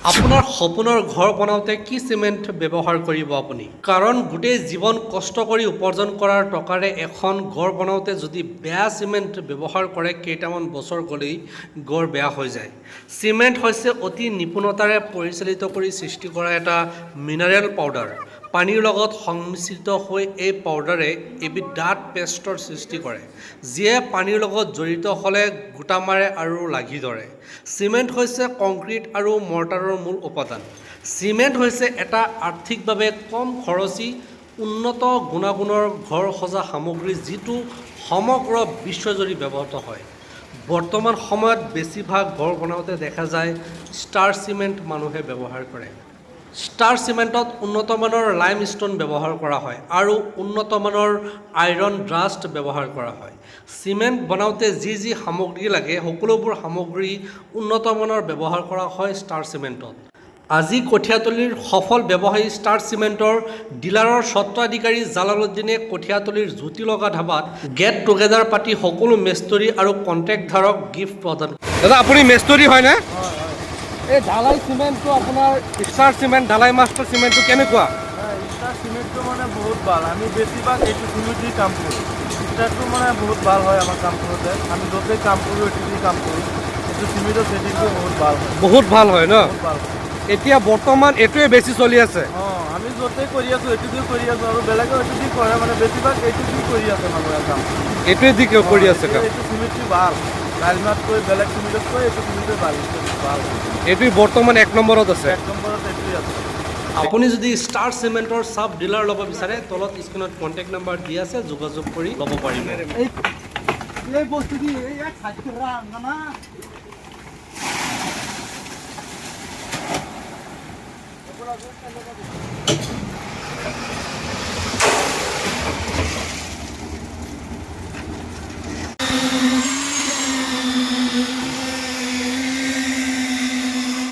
আপোনাৰ সপোনৰ ঘৰ বনাওঁতে কি চিমেণ্ট ব্যৱহাৰ কৰিব আপুনি? কাৰণ গোটেই জীৱন কষ্ট কৰি উপাৰ্জন কৰাৰ টকাৰে এখন ঘৰ বনাওঁতে যদি বেয়া চিমেণ্ট ব্যৱহাৰ কৰে, কেইটামান বছৰ গ'লেই ঘৰ বেয়া হৈ যায়। চিমেণ্ট হৈছে অতি নিপুণতাৰে পৰিচালিত কৰি সৃষ্টি কৰা এটা মিনাৰেল পাউডাৰ। পানীৰ লগত সংমিশ্ৰিত হৈ এই পাউডাৰে এবিধ ডাঠ পেষ্টৰ সৃষ্টি কৰে, যিয়ে পানীৰ লগত জড়িত হ'লে গোটা মাৰে আৰু লাগি ধৰে। চিমেণ্ট হৈছে কংক্ৰিট আৰু মৰ্টাৰৰ মূল উপাদান। চিমেণ্ট হৈছে এটা আৰ্থিকভাৱে কম খৰচী, উন্নত গুণাগুণৰ ঘৰ সজা সামগ্ৰী, যিটো সমগ্ৰ বিশ্বজুৰি ব্যৱহৃত হয়। বৰ্তমান সময়ত বেছিভাগ ঘৰ বনাওঁতে দেখা যায় ষ্টাৰ চিমেণ্ট মানুহে ব্যৱহাৰ কৰে। ষ্টাৰ চিমেণ্টত উন্নত মানৰ লাইম ষ্ট'ন ব্যৱহাৰ কৰা হয় আৰু উন্নত মানৰ আইৰণ ডাষ্ট ব্যৱহাৰ কৰা হয়। চিমেণ্ট বনাওঁতে যি যি সামগ্ৰী লাগে, সকলোবোৰ সামগ্ৰী উন্নত মানৰ ব্যৱহাৰ কৰা হয় ষ্টাৰ চিমেণ্টত। আজি কঠীয়াতলীৰ সফল ব্যৱসায়ী, ষ্টাৰ চিমেণ্টৰ ডিলাৰৰ স্বত্বাধিকাৰী জালালুদ্দিনে কঠীয়াতলীৰ জ্যোতি লগা ধাবাত গেট টুগেডাৰ পাতি সকলো মেস্তৰী আৰু কণ্ট্ৰেক্টধাৰক গিফ্ট প্ৰদান। দাদা, আপুনি মেস্তৰী হয়নে? এই ঢালাই চিমেণ্টটো আপোনাৰ ষ্টাৰ চিমেণ্ট, ঢালাই মাষ্টাৰ চিমেণ্টটো কেনেকুৱা? ষ্টাৰ চিমেণ্টটো মানে বহুত ভাল। আমি বেছিভাগ এইটো চিমেণ্ট দি কাম কৰোঁ। ষ্টাৰটো মানে বহুত ভাল হয় আমাৰ কাম কৰোঁতে। আমি য'তেই কাম কৰোঁ, এইটো দি কাম কৰোঁ। এইটো চিমেণ্টৰ ছেটিংটো বহুত ভাল হয়। বহুত ভাল হয় ন? বহুত ভাল হয়। এতিয়া বৰ্তমান এইটোৱে বেছি চলি আছে। অঁ, আমি য'তেই কৰি আছোঁ, এইটো দি কৰি আছোঁ আৰু বেলেগেও এইটো দি কৰে। মানে বেছিভাগ এইটো দি কৰি আছে মানুহে কাম। এইটোৱে দি কৰি আছে কাম। এইটো চিমেণ্টটো ভাল। লাইমাতকৈ, বেলেগ চিমেণ্টতকৈ এইটো চিমেণ্টে ভাল, এইটো ভাল। এইটোৱে বৰ্তমান এক নম্বৰত আছে। এক নম্বৰত এইটোৱে আছে। আপুনি যদি ষ্টাৰ চিমেণ্টৰ চাব ডিলাৰ ল'ব বিচাৰে, তলত স্ক্ৰীণত কণ্টেক্ট নাম্বাৰ দি আছে, যোগাযোগ কৰি ল'ব পাৰিব। এই বস্তু দি এই এক সাইড না।